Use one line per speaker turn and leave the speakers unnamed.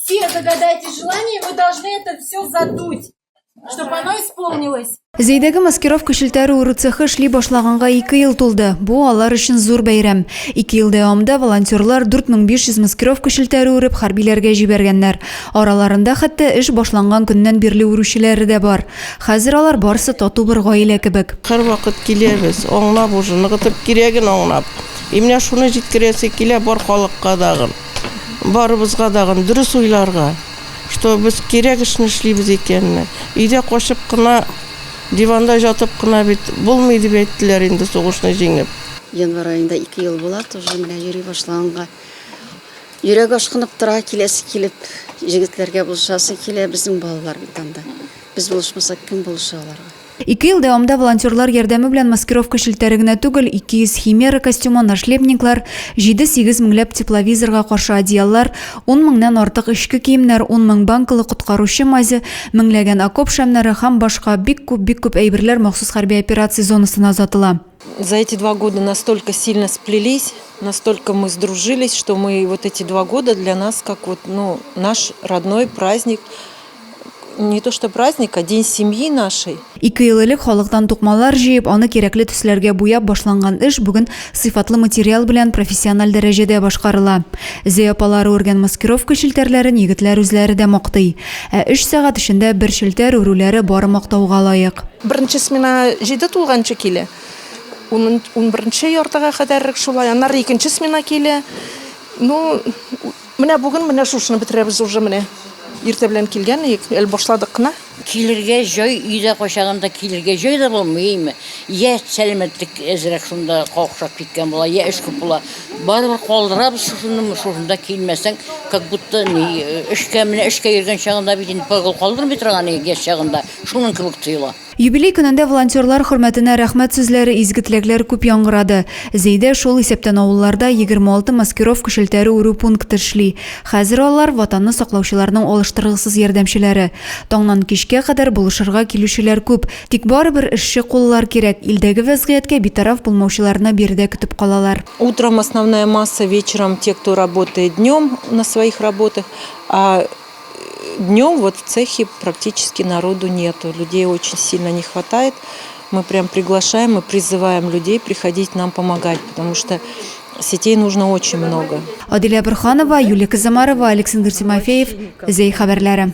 Все загадайте желание, вы должны это все задуть, чтобы оно исполнилось.
Зәйдәге маскировка челтәре үрү цехы эшли башлаганга ике ел тулды. Бу алар өчен зур бәйрәм. Ике ел дәвамында волонтерлар 4500 маскировка челтәре үреп хәрбиләргә җибәргәннәр. Араларында хәтта эш башланган көннән бирле үрүчеләре дә бар. Хәзер алар барысы тату бер гаилә кебек.
Һәрвакыт киләбез, аңлап уже, ныгытып кирәген аңлап. И менә шуны җиткерәсе килә бар халыкка дагын, барыбызга дагын дөрес уйларга. Что без кирәк эшне эшлибез икәнне. Өйдә качып кына, диванда җатып кына бит булмый дип әйттеләр инде сугышны җиңеп.
Январь аенда ике ел була тоже менә йөри башлаганга. Йөрәк ашкынып тора, киләсе килеп, җегетләргә булышасы килә, безнең балалар бит анда. Без булышмасак, кем булыша аларга?
Ике ел дәвамында волонтерлар ярдәме белән маскировка челтәре генә түгел, 200 химера костюмы, нашлепниклар, 7-8 меңләп тепловизорга каршы одеяллар, 10 меңнән артык эчке киемнәр, 10 мең банкалы коткаручы мазе, меңләгән окоп шәмнәре һәм башка бик күп, бик күп әйберләр махсус хәрби операция зонасына озатыла.
За эти два года настолько сильно сплелись, настолько мы сдружились, что мы вот эти два года для нас как вот, ну, наш родной праздник – не то что праздник, а день семьи нашей.
Ике ел элек халыктан тукмалар җыеп, аны кирәкле төсләргә буяп башланган эш бүген сыйфатлы материал белән профессиональ дәрәҗәдә башкарыла. Зәй апалары үргән маскировка челтәрләрен егетләр үзләре дә мактый. Ә өч сәгать эчендә бер челтәр үрүләре бары мактауга лаек.
Беренче смена җиде тулганчы килә. Унберенче яртыга кадәр шулай. Аннары икенче смена килә. Ну, Менә бүген менә шушыны бетерәбез уже менә. Иртә белән килгән идек, әле башладык кына.
Килергә җай, өйдә кайчагында килергә җай да булмый, әйме. Йә сәламәтлек әзрәк шунда какшап киткән була, йә эш күп була. Барыбер калдырабыз шушыны, шушында килмәсәң, как будто ни, эшкә, менә эшкә йөргән чагында бит инде прогул калдырмый торган идек яшь чагында, шуның кебек тоела.
Юбилей көнендә волонтерлар хөрмәтенә рәхмәт сүзләре, изге теләкләр күп яңгырады. Зәйдә, шул исәптән авылларда, 26 маскировка челтәре үрү пункты эшли. Хәзер алар, Ватанны саклаучыларның алыштыргысыз ярдәмчеләре. Таңнан кичкә кадәр булышырга килүчеләр күп. Тик барыбер эшче куллар кирәк. Илдәге вәзгыятькә битараф булмаучыларны биредә көтеп калалар.
Утром основная масса, вечером те, кто работает днем на своих работах, а Днем вот в цехе практически народу нету, людей очень сильно не хватает. Мы прям приглашаем и призываем людей приходить нам помогать, потому что сетей нужно очень много.
Адилә Борһанова, Юлия Казамарова, Александр Тимофеев, Зәй хәбәрләре.